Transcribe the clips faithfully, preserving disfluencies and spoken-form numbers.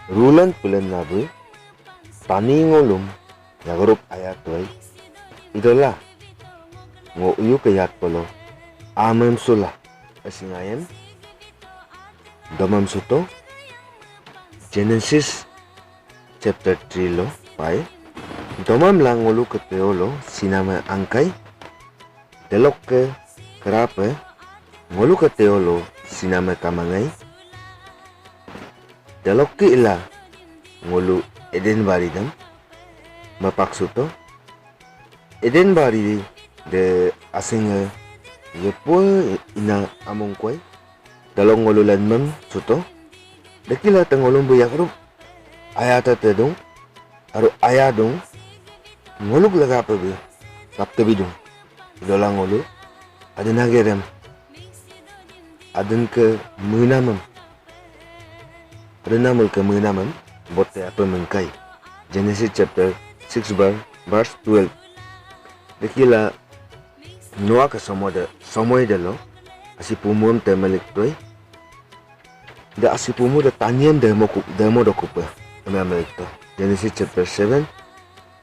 Rulan pelen nabe tani ngolum yagorup ayatoi. Idola ngo uyuke yatpolo amem sula asingayem domam suto. Genesis chapter three lo pai. Domam la ngolu keteo lo siname angkai. Delokke kerape ngolu keteo lo siname kamangai. Delokke ila ngolu Eden bari dem mapak suto. Eden bari de asinge yepo ina among koi. Delok ngolu lenmem suto. Dekila te ngolum bu yakrup ayata tedung. Aru ayadung ngoluk legape bi kapte bidung. Idola ngolu aden agerem aden ke menamem. Aden amul ke menamem botte ape mengkai. Genesis chapter six bar verse twelve. Dekila Noah ke somo de somo de lo asi pumuem te melik toi. Da asi pumu da tanien demo ku demo dokupe. Ame ame to. Genesis chapter seven.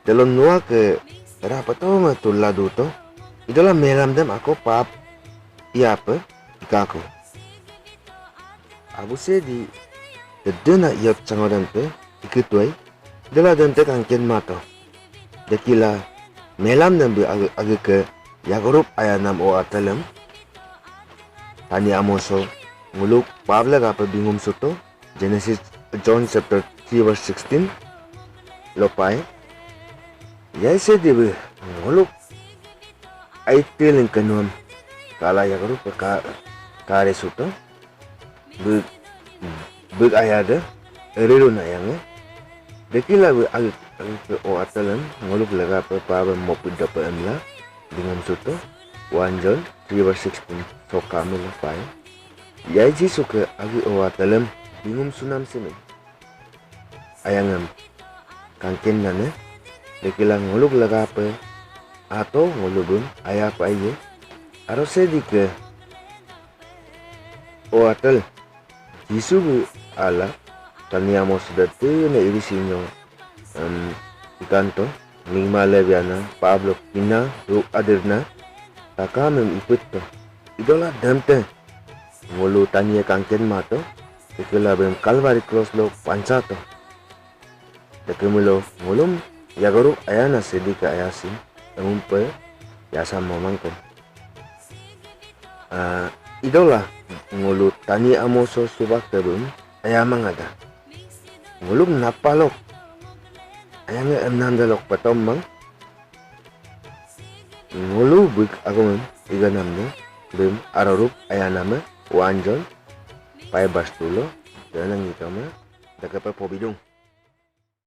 Delo Noah ke rapato me tulla duto. Idola melam dem ako pap iape ikako. Abu se di dedena iot sangodan pe ikituai. Dela dente kangken mato. Dekila melam nambi agi ke yagorup ayanam o atelem. Tani amoso nguluk pabla gape bingum suto. Genesis John chapter three verse sixteen. Lopai. Yaise dibi nguluk aiteling kenuam kala yagorup ka kare suto. Bík bík ayade erirun ayange. Dekila bí agík agíke o atelem ngoluk legape pabe mopit dope emla dingom suto. One John three verse sixteen soka milo pai. Yai Jisu ke agí o atelem dingom sunam simin. Ayangem kangken nane. Dekila ngoluk legape ato ngolubun ayape aye. Aro sedike o atel Jisu bí ala tani amo suda tene irisinyo em ikanto mingma lebiana Pablo kina ru adirna takamem ipitto. Idola demte ngolu tanie kangken mato ikela bem Calvary cross lo pansato. Dekemílo ngolum yagorup ayana sedika ayasin emumpe yasam momangkom. Ah, idola ngolu tani amoso subak tebum ayamang ada. Ngolum napalok ayange emnam dalok petommang. Ngolu bík agomem iganamne bím arorup ayaname one John five verse two lo dena ngitome dekepe pobidung.